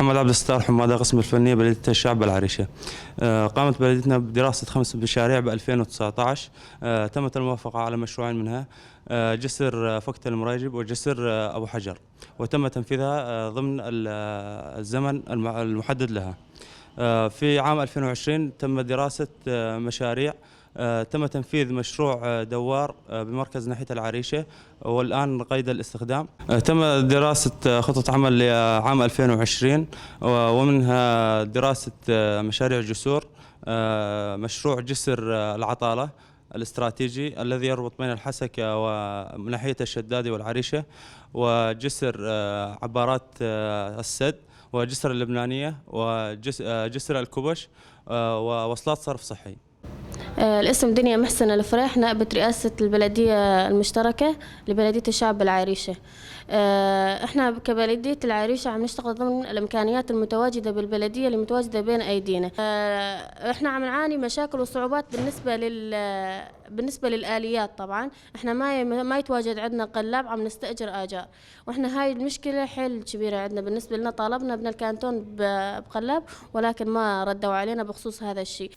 محمد عبد الستار حمادة، قسم الفنية، بلدية الشعب العريشة. قامت بلديتنا بدراسة 5 مشاريع ب 2019. تمت الموافقة على مشروعين منها، جسر فكت المريجب وجسر أبو حجر، وتم تنفيذها ضمن الزمن المحدد لها. في عام 2020 تم دراسة مشاريع. تم تنفيذ مشروع دوار بمركز ناحية العريشة والآن قيد الاستخدام. تم دراسة خطة عمل لعام 2020، ومنها دراسة مشاريع جسور، مشروع جسر العطالة الاستراتيجي الذي يربط بين الحسكة وناحية الشدادي والعريشة، وجسر عبارات السد، وجسر اللبنانية، وجسر الكبش، ووصلات صرف صحي. الاسم دنيا محسن الفريح، نائبة رئاسة البلدية المشتركة لبلدية الشعب العريشة. احنا كبلدية العريشة عم نشتغل ضمن الامكانيات المتواجدة بالبلدية اللي متواجدة بين ايدينا. احنا عم نعاني مشاكل وصعوبات بالنسبة للآليات. طبعا احنا ما يتواجد عندنا قلاب، عم نستأجر آجار، واحنا هاي المشكلة حيل كبيرة عندنا بالنسبة لنا. طالبنا من الكانتون بقلاب ولكن ما ردوا علينا بخصوص هذا الشيء.